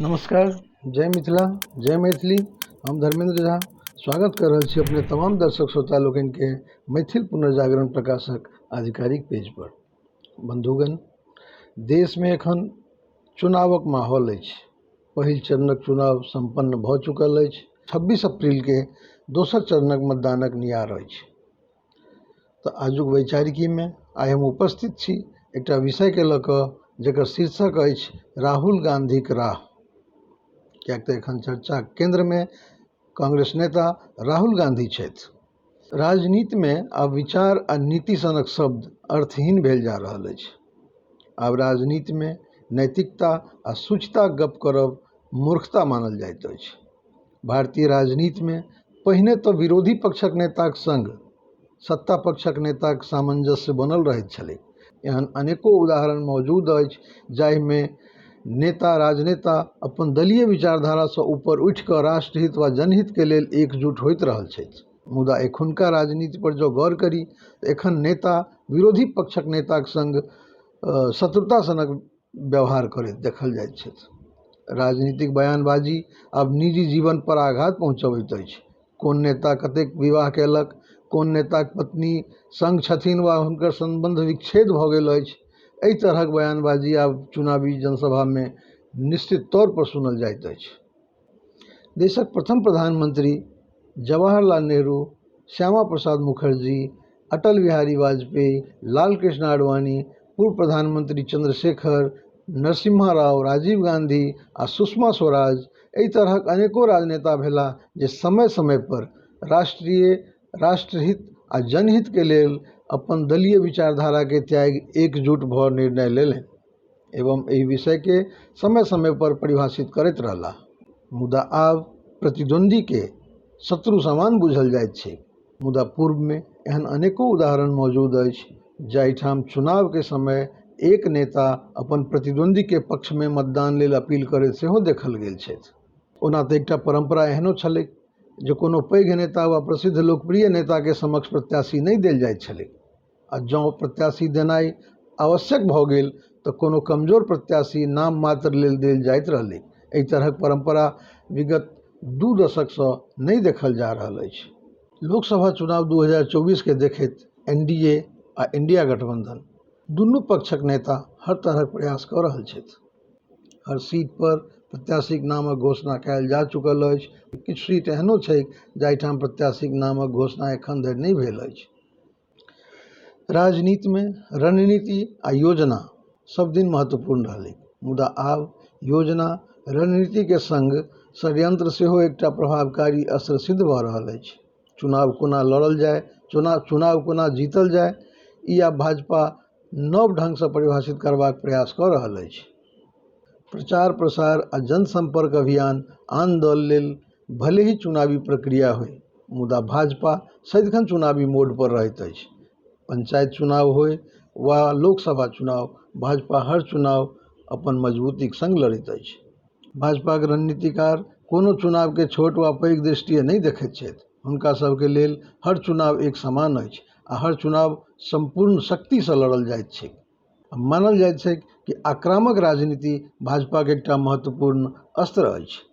नमस्कार, जय मिथिला, जय मैथिली। हम धर्मेंद्र झा स्वागत कऽ रहल छी अपने तमाम दर्शक श्रोता लोकनिके मैथिल पुनर्जागरण प्रकाशक आधिकारिक पेज पर। बंधुगण, देशमे एखन चुनावक माहौल अछि। पहिल चरणक चुनाव सम्पन्न भऽ चुकल अछि। 26 अप्रीलके दोसर चरणक मतदानक नियार अछि। तऽ आजुक वैचारिकीमे आइ हम उपस्थित छी एकटा विषयके लऽ कऽ जकर शीर्षक अछि राहुल गाँधीक राह। किएक तऽ एखन चर्चाक केन्द्रमे काँग्रेस नेता राहुल गाँधी छथि। राजनीतिमे आब विचार आ नीति सनक शब्द अर्थहीन भेल जा रहल अछि। आब राजनीतिमे नैतिकता आ शुचिताक गप्प करब मूर्खता मानल जाइत अछि। भारतीय राजनीतिमे पहिने तऽ विरोधी पक्षक नेताक सङ्ग सत्ता पक्षक नेताक सामञ्जस्य बनल रहैत छलैक। एहन अनेको उदाहरण मौजूद अछि जाहिमे नेता राजनेता अपन दलीय विचारधारासँ ऊपर उठि कऽ राष्ट्रहित वा जनहितके लेल एकजुट होइत रहल छथि। मुदा एखुनका राजनीति पर जँ गौर करी तऽ एखन नेता विरोधी पक्षक नेताक सङ्ग शत्रुता सनक व्यवहार करैत देखल जाइत छथि। राजनीतिक बयानबाजी आब निजी जीवन पर आघात पहुँचबैत अछि। कोन नेता कतेक विवाह कयलक, कोन नेताक पत्नी सङ्ग छथिन वा हुनकर सम्बन्ध विच्छेद भऽ गेल अछि, एहि तरहक बयानबाजी आब चुनावी जनसभामे निश्चित तौर पर सुनल जाइत अछि। देशक प्रथम प्रधानमंत्री जवाहरलाल नेहरू, श्यामा प्रसाद मुखर्जी, अटल बिहारी वाजपेयी, लालकृष्ण आडवाणी, पूर्व प्रधानमंत्री चंद्रशेखर, नरसिम्हा राव, राजीव गांधी आ सुषमा स्वराज एहि तरहक अनेको राजनेता भेलाह जे समय समय पर राष्ट्रीय, राष्ट्रहित आ जनहितके लेल अपन दलीय विचारधाराके त्यागि एकजुट भऽ निर्णय लेलनि एवं एहि विषयके समय समय पर परिभाषित करैत रहलाह। मुदा आब प्रतिद्वंदीके शत्रु समान बुझल जाइत छैक। मुदा पूर्वमे एहन अनेको उदाहरण मौजूद अछि जाहिठाम चुनावके समय एक नेता अपन प्रतिद्वंदीके पक्षमे मतदान लेल अपील करैत सेहो देखल गेल छथि। ओना तऽ एकटा परम्परा एहनो छलैक जे कोनो पैघ नेता वा प्रसिद्ध लोकप्रिय नेताके समक्ष प्रत्याशी नहि देल जाइत छलैक आ जँ प्रत्याशी देनाइ आवश्यक भऽ गेल तऽ कोनो कमजोर प्रत्याशी नाम मात्र लेल देल जाइत रहलैक। एहि तरहक परम्परा विगत 2 दशकसँ नहि देखल जा रहल अछि। लोकसभा चुनाव 2024 के देखैत एनडीए आ इंडिया गठबंधन दुनू पक्षक नेता हर तरहक प्रयास कऽ रहल छथि। हर सीट पर प्रत्याशीक नामक घोषणा कयल जा चुकल अछि। किछु सीट एहनो छैक जाहिठाम प्रत्याशीक नामक घोषणा एखन धरि नहि भेल अछि। राजनीतिमे रणनीति आ योजना सबदिन महत्वपूर्ण रहलैक, मुदा आब योजना रणनीतिके सङ्ग षड्यंत्र सेहो एकटा प्रभावकारी अस्त्र सिद्ध भऽ रहल अछि। चुनाव कोना लड़ल जाय, चुनाव कोना जीतल जाय, ई आब भाजपा नव ढंगसँ परिभाषित करबाक प्रयास कऽ रहल अछि। प्रचार प्रसार आ जनसंपर्क अभियान आन दल लेल भले ही चुनावी प्रक्रिया होइ, मुदा भाजपा सदिखन चुनावी मोड पर रहैत अछि। पंचायत चुनाव होय वा लोकसभा चुनाव, भाजपा हर चुनाव अपन मजबूतीक सङ्ग लड़ैत अछि। भाजपाक रणनीतिकार कोनो चुनावकेँ छोट वा पैघ दृष्टिये नहि देखैत छथि। हुनका सभके लेल हर चुनाव एक समान अछि आ हर चुनाव सम्पूर्ण शक्तिसँ लड़ल जाइत छैक। मानल जाइत छैक कि आक्रामक राजनीति भाजपाक एकटा महत्वपूर्ण अस्त्र अछि।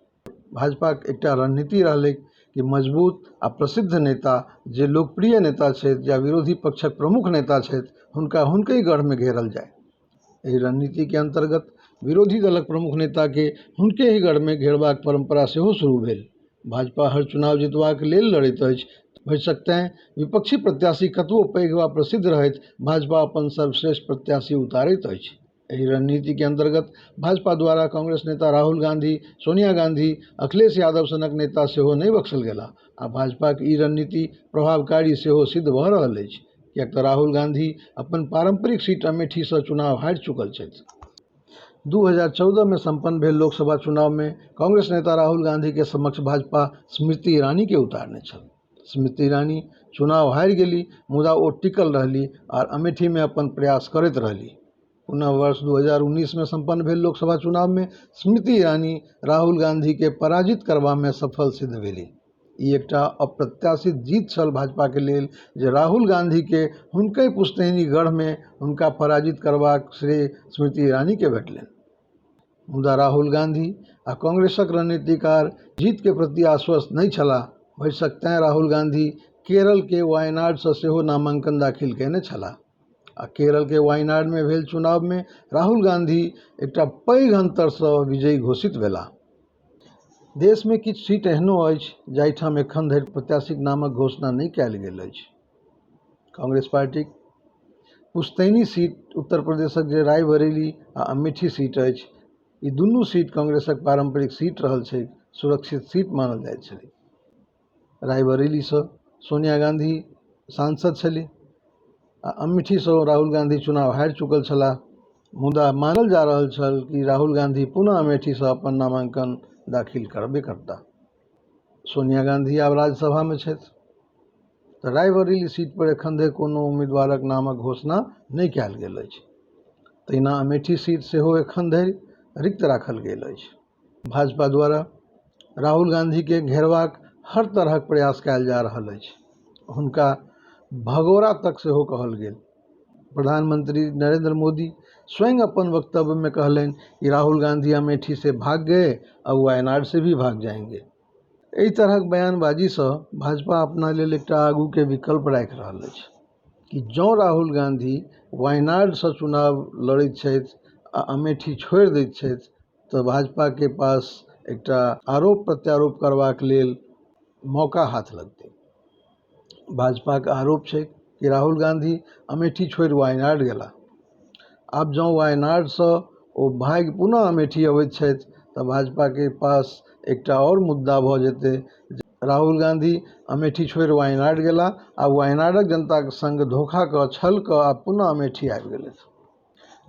भाजपाक एकटा रणनीति रहलैक कि मजबूत आ प्रसिद्ध नेता जे लोकप्रिय नेता छथि या विरोधी पक्षक प्रमुख नेता छथि हुनका हुनकहि गढ़मे घेरल जाय। एहि रणनीतिके अन्तर्गत विरोधी दलक प्रमुख नेताके हुनके ही गढ़मे घेरबाक परम्परा सेहो शुरू भेल। भाजपा हर चुनाव जीतबाक लेल लड़ैत अछि, भरिसक तेँ विपक्षी प्रत्याशी कतबो पैघ वा प्रसिद्ध रहथि भाजपा अपन सर्वश्रेष्ठ प्रत्याशी उतारैत अछि। एहि रणनीतिके अन्तर्गत भाजपा द्वारा कांग्रेस नेता राहुल गांधी, सोनिया गांधी, अखिलेश यादव सनक नेता सेहो नहि बख्शल गेलाह आ भाजपाक ई रणनीति प्रभावकारी सेहो सिद्ध भऽ रहल अछि, किएक तऽ राहुल गांधी अपन पारंपरिक सीट अमेठीसँ चुनाव हारि चुकल छथि। 2014 मे सम्पन्न भेल लोकसभा चुनावमे कांग्रेस नेता राहुल गांधीके समक्ष भाजपा स्मृति ईरानीके उतारने छल। स्मृति ईरानी चुनाव हारि गेली, मुदा ओ टिकल रहली आर अमेठीमे अपन प्रयास करैत रहली। पुनः वर्ष 2019 मे सम्पन्न भेल लोकसभा चुनावमे स्मृति ईरानी राहुल गांधीके पराजित करबामे सफल सिद्ध भेली। ई एकटा अप्रत्याशित जीत छल भाजपाके लेल जे राहुल गांधीके हुनकहि पुश्तैनी गढ़मे हुनका पराजित करबाक श्रेय स्मृति ईरानीके भेटलनि। मुदा राहुल गांधी आ कांग्रेसक रणनीतिकार जीत के प्रति आश्वस्त नहि छलाह। भरिसक तैं राहुल गांधी केरल के वायनाड सँ सेहो नामांकन दाखिल कयने छलाह आ केरल के वायनाड मे भेल चुनाव मे राहुल गांधी एकटा पैघ अंतर सँ विजयी घोषित भेलाह। देश मे किछु सीट एहनो अछि जाहिठाम एखन धरि प्रत्याशीक नामक घोषणा नहि कयल गेल अछि। कांग्रेस पार्टीक पुश्तैनी सीट उत्तर प्रदेशक जे रायबरेली आ अमेठी सीट अछि, ई दुनू सीट कांग्रेसक पारंपरिक सीट रहल छैक, सुरक्षित सीट मानल जाइत छलै। रायबरेलीसँ सोनिया गांधी सांसद छलीह आ अमेठीसँ राहुल गांधी चुनाव हारि चुकल छलाह, मुदा मानल जा रहल छल कि राहुल गांधी पुनः अमेठीसँ अपन नामांकन दाखिल करबे करताह। सोनिया गांधी आब राज्यसभामे छथि तऽ रायबरेली सीट पर एखन धरि कोनो उम्मीदवारक नामक घोषणा नहि कयल गेल अछि। तहिना अमेठी सीट सेहो एखन धरि रिक्त राखल गेल अछि। भाजपा द्वारा राहुल गांधीकेँ घेरबाक हर तरहक प्रयास कयल जा रहल अछि। हुनका भगोड़ा तक सेहो कहल गेल। प्रधानमंत्री नरेंद्र मोदी स्वयं अपन वक्तव्यमे कहलनि कि राहुल गांधी अमेठी से भाग गए, अब वायनाड से भी भाग जाएंगे। एहि तरहक बयानबाजीसँ भाजपा अपना लेल एकटा आगूके विकल्प राखि रहल अछि कि जँ राहुल गांधी वायनाडसँ चुनाव लड़ैत छथि आ अमेठी छोड़ि दैत छथि तऽ भाजपाके पास एकटा आरोप प्रत्यारोप करबाक लेल मौका हाथ लगतै। भाजपाक आरोप छै कि राहुल गांधी अमेठी छोड़ि वायनाड गेलाह। आब जँ वायनाडसँ ओ भागि पुनः अमेठी अबैत छथि तऽ भाजपाके पास एकटा आओर मुद्दा भऽ जेतै जे राहुल गांधी अमेठी छोड़ि वायनाड गेलाह आ वायनाडक जनताक संग धोखा कऽ छल कऽ आ पुनः अमेठी आबि गेलथि।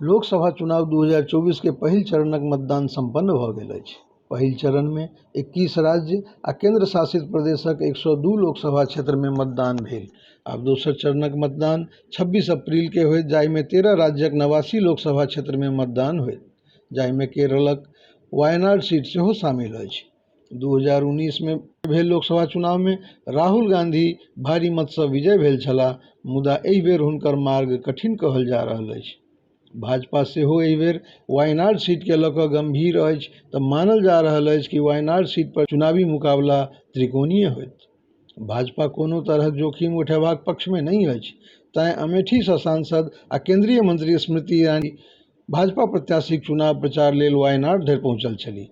लोकसभा चुनाव 2024 के पहिल चरणक मतदान सम्पन्न भऽ गेल अछि। पहिल चरणमे 21 राज्य आ केंद्र शासित प्रदेशक 102 लोकसभा क्षेत्रमे मतदान भेल। आब दोसर चरणक मतदान 26 अप्रैलकेँ होयत, जाहिमे 13 राज्यक 89 लोकसभा क्षेत्रमे मतदान होयत, जाहिमे केरलक वायनाड सीट सेहो शामिल अछि। 2019 मे भेल लोकसभा चुनावमे राहुल गांधी भारी मतसँ विजयी भेल छलाह, मुदा एहि बेर हुनकर मार्ग कठिन कहल जा रहल अछि। भाजपा सेहो एहि बेर वायनाड सीटकेँ लऽ कऽ गंभीर अछि तऽ मानल जा रहल अछि कि वायनाड सीट पर चुनावी मुकाबला त्रिकोणीय होयत। भाजपा कोनो तरहक जोखिम उठेबाक पक्षमे नहि अछि, तैं अमेठीसँ सांसद आ केंद्रीय मंत्री स्मृति ईरानी भाजपा प्रत्याशीक चुनाव प्रचार लेल वायनाड धरि पहुंचल छलीह।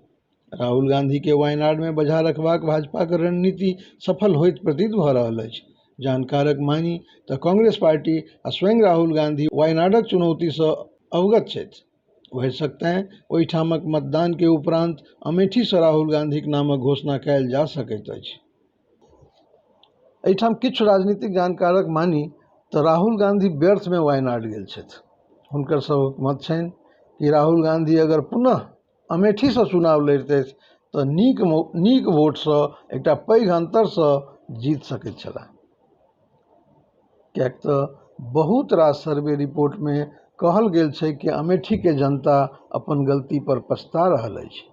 राहुल गांधीकेँ वायनाडमे बझा रखबाक भाजपाक रणनीति सफल होइत प्रतीत भऽ रहल अछि। जानकारक मानी तऽ कांग्रेस पार्टी आ स्वयं राहुल गांधी वायनाडक चुनौतीसँ अवगत छथि। भरिसक तैं ओहिठामक मतदानके उपरांत अमेठीसँ राहुल गांधीक नामक घोषणा कयल जा सकैत अछि। एहिठाम किछु राजनीतिक जानकारक मानी तऽ राहुल गांधी व्यर्थमे वायनाड गेल छथि। हुनकर सभक मत छनि कि राहुल गांधी अगर पुनः अमेठीसँ चुनाव लड़ितथि तऽ नीक नीक वोटसँ एकटा पैघ अन्तरसँ जीत सकैत छलाह। किएक तऽ बहुत रास सर्वे रिपोर्टमे कहल गेल छै कि अमेठीके जनता अपन गलती पर पछता रहल अछि।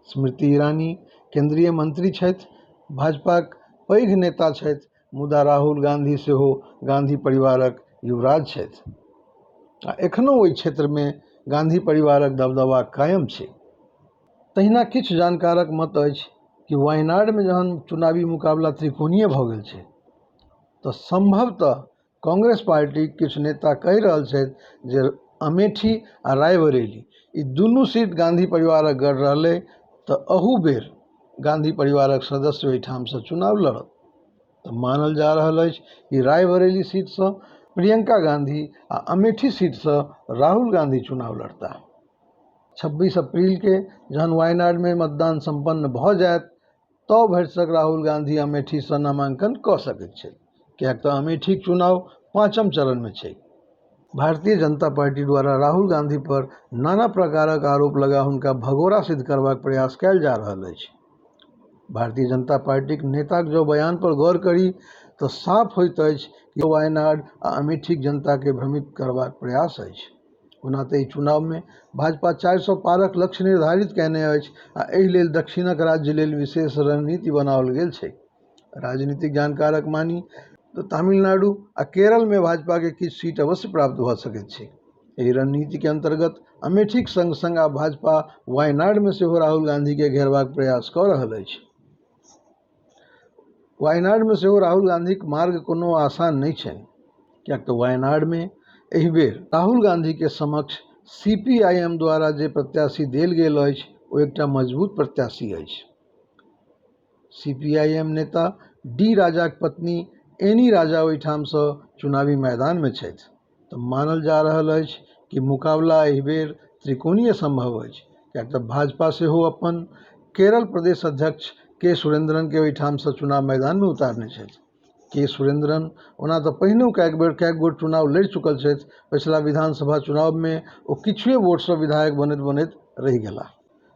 स्मृति ईरानी केंद्रीय मंत्री छथि, भाजपाक पैघ नेता छथि, मुदा राहुल गांधी सेहो गांधी परिवारक युवराज छथि आ एखनो ओहि क्षेत्रमे गांधी परिवारक दबदबा कायम छै। तहिना किछु जानकारक मत अछि कि वायनाडमे जहन चुनावी मुकाबला त्रिकोणीय भऽ गेल छै तऽ सम्भवतः कांग्रेस पार्टीक किछु नेता कहि रहल छथि जे अमेठी आ रायबरेली ई दुनू सीट गांधी परिवारक गढ़ रहलै तऽ अहू बेर गांधी परिवारक सदस्य ओहिठामसँ चुनाव लड़त। तऽ मानल जा रहल अछि कि रायबरेली सीटसँ प्रियंका गांधी आ अमेठी सीटसँ राहुल गांधी चुनाव लड़ताह। 26 अप्रैलके जहन वायनाडमे मतदान सम्पन्न भऽ जायत तऽ भरिसक राहुल गांधी अमेठीसँ नामांकन कऽ सकैत छथि, किएक तऽ अमेठीक चुनाव पाँचम चरणमे छै। भारतीय जनता पार्टी द्वारा राहुल गांधी पर नाना प्रकारक आरोप लगा हुनका भगोड़ा सिद्ध करबाक प्रयास कयल जा रहल अछि। भारतीय जनता पार्टीक नेताक जँ बयान पर गौर करी तऽ साफ होइत अछि कि वायनाड आ अमेठीक जनताकेँ भ्रमित करबाक प्रयास अछि। ओना तऽ एहि चुनावमे भाजपा 400 पारक लक्ष्य निर्धारित कयने अछि आ एहि लेल दक्षिणक राज्य लेल विशेष रणनीति बनाओल गेल छैक। राजनीतिक जानकारक मानी तऽ तमिलनाडु आ केरलमे भाजपाकेँ किछु सीट अवश्य प्राप्त भऽ सकैत छैक। एहि रणनीतिके अन्तर्गत अमेठीक सङ्ग-सङ्ग आब भाजपा वायनाडमे सेहो राहुल गांधीकेँ घेरबाक प्रयास कऽ रहल अछि। वायनाडमे सेहो राहुल गांधीक मार्ग कोनो आसान नहि छनि, किएक तऽ वायनाडमे एहि बेर राहुल गांधीके समक्ष सीपीआईएम द्वारा जे प्रत्याशी देल गेल अछि ओ एकटा मजबूत प्रत्याशी अछि। सीपीआईएम नेता डी राजाक पत्नी एनी राजा ओहिठामसँ चुनावी मैदानमे छथि तऽ मानल जा रहल अछि कि मुकाबला एहि बेर त्रिकोणीय संभव अछि, किएक तऽ भाजपा सेहो अपन केरल प्रदेश अध्यक्ष के सुरेंद्रनकेँ ओहिठामसँ चुनाव मैदानमे उतारने छथि। के सुरेंद्रन ओना तऽ पहिनहु कएक बेर कएक गोट चुनाव लड़ि चुकल छथि, पछिला विधानसभा चुनावमे ओ किछुए वोटसँ विधायक बनैत-बनैत रहि गेलाह।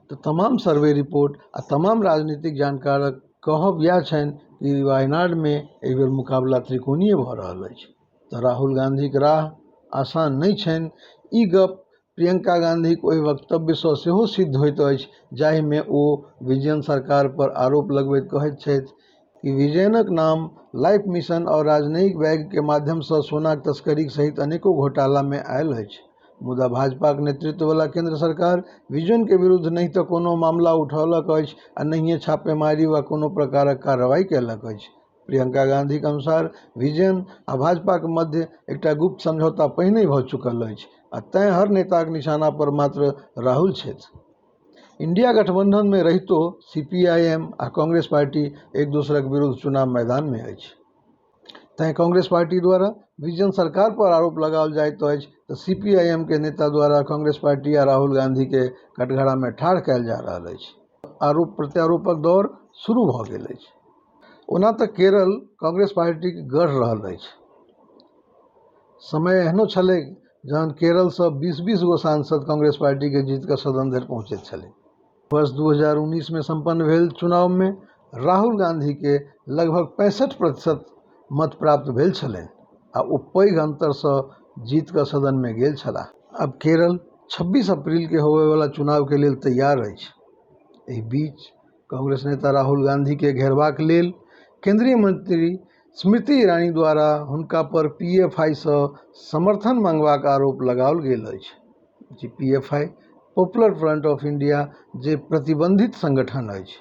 तऽ तमाम सर्वे रिपोर्ट आ तमाम राजनीतिक जानकारक कहब इएह छनि कि वायनाडमे एहि बेर मुकाबला त्रिकोणीय भऽ रहल अछि। तऽ राहुल गांधीक राह आसान नहि छनि, ई गप प्रियंका गांधीक ओहि वक्तव्यसँ सेहो सिद्ध होइत अछि जाहिमे ओ विजयन सरकार पर आरोप लगबैत कहैत छथि कि विजयनक नाम लाइफ मिशन आओर राजनयिक बैगके माध्यमसँ सोनाक तस्करीक सहित अनेको घोटालामे आयल अछि। मुदा भाजपाक नेतृत्ववला केंद्र सरकार विजयनके विरुद्ध नहि तऽ कोनो मामला उठौलक अछि आ नहिये छापेमारी वा कोनो प्रकारक कार्रवाई कयलक अछि। प्रियंका गांधीक अनुसार विजयन आ भाजपाक मध्य एकटा गुप्त समझौता पहिनहि भऽ चुकल अछि आ तेँ हर नेताक निशाना पर मात्र राहुल छथि। इंडिया गठबंधनमे रहितो सीपीआईएम आ कांग्रेस पार्टी एक दोसरक विरुद्ध चुनाव मैदानमे अछि। तेँ कांग्रेस पार्टी द्वारा विजयन सरकार पर आरोप लगाओल जाइत अछि तऽ सीपीआईएम के नेता द्वारा कांग्रेस पार्टी आ राहुल गांधीकेँ कटघरामे ठाढ़ कयल जा रहल अछि। आरोप प्रत्यारोपक दौर शुरू भऽ गेल अछि। ओना तऽ केरल कांग्रेस पार्टीक गढ़ रहल अछि। समय एहनो छलैक जहन केरलसँ 20-20 गो सांसद कांग्रेस पार्टीके जीत कऽ सदन धरि पहुँचैत छलै। वर्ष 2019मे सम्पन्न भेल चुनावमे राहुल गांधीके लगभग 65% मत प्राप्त भेल छलनि आ ओ पैघ अन्तरसँ जीत कऽ सदनमे गेल छलाह। आब केरल 26 अप्रैलके होबयवला चुनावके लेल तैयार अछि। एहि बीच कांग्रेस नेता राहुल गांधीकेँ घेरबाक लेल केंद्रीय मंत्री स्मृति ईरानी द्वारा हुनका पर पीएफआईसँ समर्थन मांगबाक आरोप लगाओल गेल अछि। जे PFI popular front of India जे प्रतिबंधित संगठन अछि।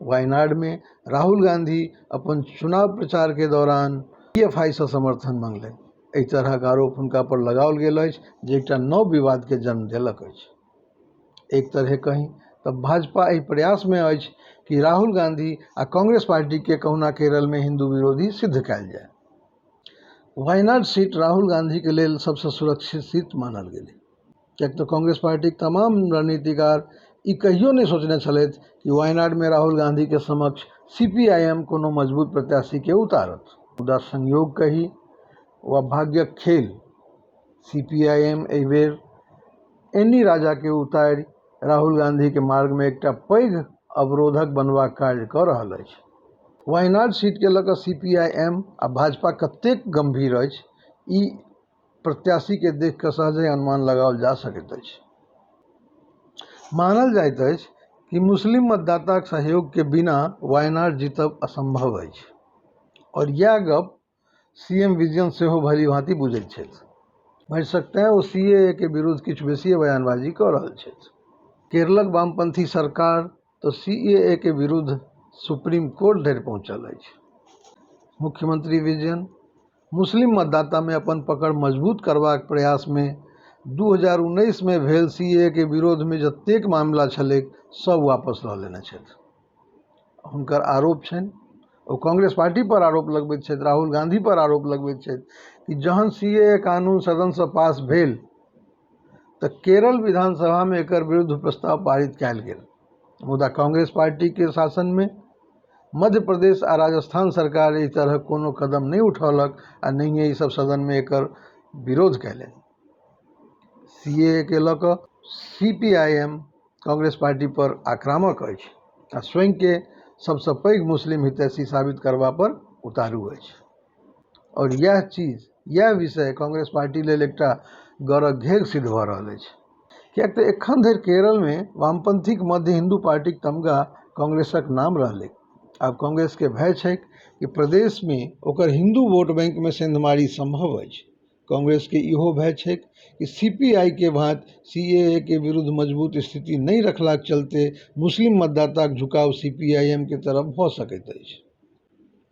वायनाडमे राहुल गांधी अपन चुनाव प्रचारके दौरान पीएफआईसँ समर्थन मंगलनि। एहि तरहक आरोप हुनका पर लगाओल गेल अछि जे एकटा नव विवादके जन्म देलक अछि। एक तरहे कही तऽ भाजपा एहि प्रयासमे अछि कि राहुल गांधी आ कांग्रेस पार्टीके कहुना केरलमे हिंदू विरोधी सिद्ध कयल जाय। वायनाड सीट राहुल गांधीके लेल सबसँ सुरक्षित सीट मानल गेलै, किएक तऽ कांग्रेस पार्टीक तमाम रणनीतिकार ई कहियो नहि सोचने छलथि कि वायनाडमे राहुल गांधीके समक्ष सीपीआईएम कोनो मजबूत प्रत्याशीके उतारत। मुदा संयोग कही वा भाग्यक खेल, सीपीआईएम एहि बेर एनी राजाकेँ उतारि राहुल गांधीक मार्गमे एकटा पैघ अवरोधक बनबाक कार्य कऽ रहल अछि। वायनाड सीटकेँ लऽ कऽ सीपीआईएम आ भाजपा कतेक गंभीर अछि, ई प्रत्याशीकेँ देखि कऽ सहजहि अनुमान लगाओल जा सकैत अछि। मानल जाइत अछि कि मुस्लिम मतदाताक सहयोगके बिना वायनाड जीतब असंभव अछि आओर यैह गप सीएम विजयन सेहो भलीभांति बुझैत छथि। भरिसक तेँ ओ सीएए के विरुद्ध किछु बेसिये बयानबाजी कऽ रहल छथि। केरलक वामपंथी सरकार तऽ सीएए के विरुद्ध सुप्रीम कोर्ट धरि पहुँचल अछि। मुख्यमंत्री विजयन मुस्लिम मतदातामे अपन पकड़ मजबूत करबाक प्रयासमे 2019मे भेल सीएए के विरोधमे जतेक मामला छलैक सभ वापस लऽ लेने छथि। हुनकर आरोप छनि, ओ कांग्रेस पार्टी पर आरोप लगबैत छथि, राहुल गांधी पर आरोप लगबैत छथि कि जहन सीएए कानून सदनसँ पास भेल तऽ केरल विधानसभामे एकर विरुद्ध प्रस्ताव पारित कयल गेल, मुदा कांग्रेस पार्टीके शासनमे मध्य प्रदेश आ राजस्थान सरकार एहि तरहक कोनो कदम नहि उठौलक आ नहिये ई सब सदनमे एकर विरोध कयलनि। सीएए के लऽ कऽ सीपीआईएम कांग्रेस पार्टी पर आक्रामक अछि आ स्वयंकेँ सबसँ पैघ मुस्लिम हितैषी साबित करबा पर उतारू अछि। आओर यैह चीज, यैह विषय कांग्रेस पार्टी लेल एकटा गरक घेघ सिद्ध भऽ रहल अछि। किएक तऽ एखन धरि केरलमे वामपंथीक मध्य हिन्दू पार्टीक तमगा कांग्रेसक नाम रहलैक। आब कांग्रेसकेँ भय छैक कि प्रदेशमे ओकर हिन्दू वोट बैंकमे सेंधमारी संभव अछि। कांग्रेस के इहो भय छैक कि सीपीआई के भांति सीएए के विरुद्ध मजबूत स्थिति नहि रखलाक चलते मुस्लिम मतदाताक झुकाव सीपीआईएम के तरफ भ सकैत अछि।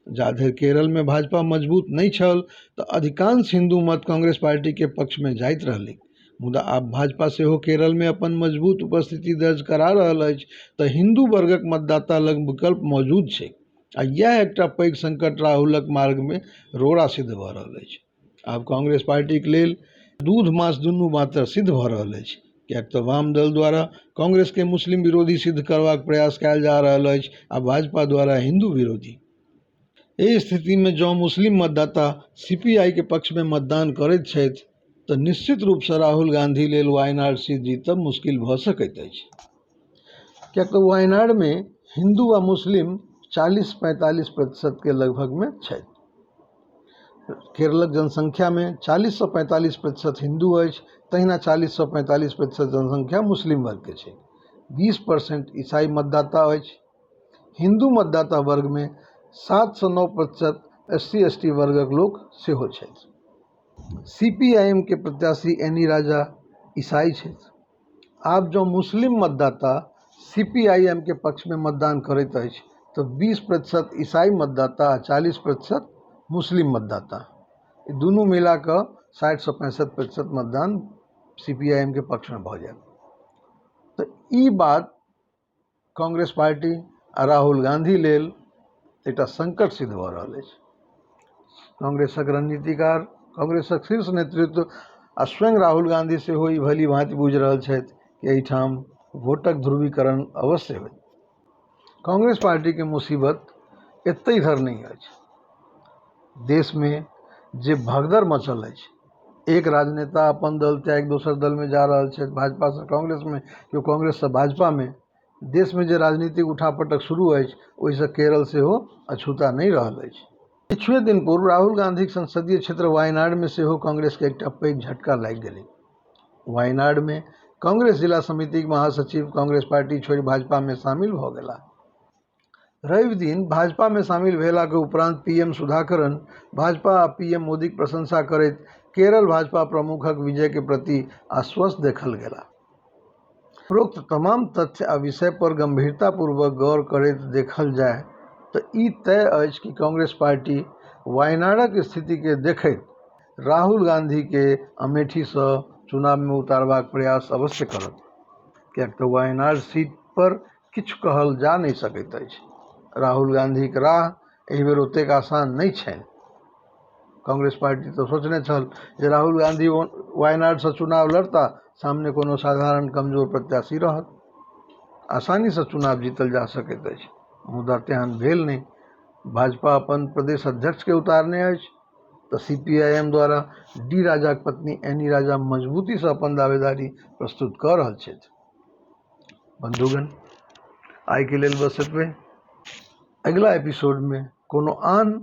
जाधरि केरल मे भाजपा मजबूत नहि छल त अधिकांश हिन्दू मत कांग्रेस पार्टी के पक्ष मे जाइत रहलैक, मुदा आब भाजपा सेहो केरल मे अपन मजबूत उपस्थिति दर्ज करा रहल अछि त हिन्दू वर्गक मतदाता लग विकल्प मौजूद छैक आ यैह एकटा पैघ संकट राहुलक मार्ग मे रोड़ा सिद्ध भ रहल अछि। आब कांग्रेस पार्टीक लेल दूध मांस दुनू मात्र सिद्ध भ रहल अछि, किएक त वाम दल द्वारा कांग्रेस के मुस्लिम विरोधी सिद्ध करबाक प्रयास कयल जा रहल अछि आ भाजपा द्वारा हिन्दू विरोधी। एहि स्थिति मे जँ मुस्लिम मतदाता सीपीआई के पक्ष मे मतदान करैत छथि त निश्चित रूप सँ राहुल गांधी लेल वायनाड सीट जीतब मुश्किल भ सकैत अछि। किएक त वायनाड मे हिन्दू आ मुस्लिम 40-45% के लगभग मे छथि। केरलक जनसंख्या मे 40 सँ 45% हिन्दू अछि, तहिना 40 सँ 45% जनसंख्या मुस्लिम वर्ग के छै। 20% ईसाई मतदाता अछि। हिन्दू मतदाता वर्ग मे 7 सँ 9% एससी एसटी वर्गक लोक सेहो छथि। सीपीआईएम के प्रत्याशी एनी राजा ईसाई छथि। आब जँ मुस्लिम मतदाता सीपीआईएम के पक्ष मे मतदान करैत अछि त 20% ईसाई मतदाता आ 40% मुस्लिम मतदाता, ई दुनू मिला कऽ 60 सँ 65% मतदान सीपीआईएम के पक्ष मे भऽ जायत। तऽ ई बात कांग्रेस पार्टी आ राहुल गांधी लेल एकटा संकट सिद्ध भऽ रहल अछि। कांग्रेसक रणनीतिकार, कांग्रेसक शीर्ष नेतृत्व आ स्वयं राहुल गांधी सेहो ई भली भांति बुझि रहल छथि कि एहिठाम वोटक ध्रुवीकरण अवश्य होयत। कांग्रेस पार्टी के मुसीबत एतहि धरि नहि अछि। देश मे जे भगदड़ मचल अछि, एक राजनेता अपन दल त्यागि दोसर दल मे जा रहल छथि, भाजपा सँ कांग्रेस मे, केओ कांग्रेस सँ भाजपा मे। देश मे जे राजनीतिक उठापटक शुरू अछि ओहि सँ केरल सेहो अछूता नहि रहल अछि। किछुए दिन पूर्व राहुल गांधीक संसदीय क्षेत्र वायनाड मे सेहो कांग्रेस के एकटा पैघ झटका लागि गेलै। वायनाड मे कांग्रेस जिला समितिक महासचिव कांग्रेस पार्टी छोड़ि भाजपा मे शामिल भ गेलाह। रवि दिन भाजपा मे शामिल भेलाक उपरांत पीएम सुधाकरन भाजपा आ पीएम मोदीक प्रशंसा करैत केरल भाजपा प्रमुखक विजय के प्रति आश्वस्त देखल गेलाह। उपरोक्त तमाम तथ्य आ विषय पर गंभीरतापूर्वक गौर करैत देखल जाय त ई तय अछि कि कांग्रेस पार्टी वायनाडक स्थिति के देखैत राहुल गांधी के अमेठी सँ चुनाव मे उतारबाक प्रयास अवश्य करत, किएक त वायनाड सीट पर किछु कहल जा नहि सकैत अछि। राहुल गांधीक राह एहि बेर ओतेक आसान नहि छनि। कांग्रेस पार्टी त सोचने छल जे राहुल गांधी वायनाड सँ चुनाव लड़ता, सामने कोनो साधारण कमजोर प्रत्याशी रहत, आसानी सँ चुनाव जीतल जा सकैत अछि, मुदा तेहन भेल नहि। भाजपा अपन प्रदेश अध्यक्ष के उतारने अछि त सीपीआईएम द्वारा डी राजाक पत्नी एनी राजा मजबूती सँ अपन दावेदारी प्रस्तुत क रहल छथि। बंधुगण, आइ के लेल बस एतबे। अगिला एपिसोड मे कोनो आन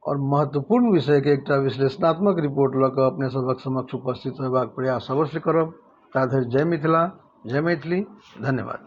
और महत्वपूर्ण विषय के एकटा विश्लेषणात्मक रिपोर्ट लऽ कऽ अपने सभक समक्ष उपस्थित होयबाक प्रयास अवश्य करब। ता धरि जय मिथिला, जय मैथिली, धन्यवाद।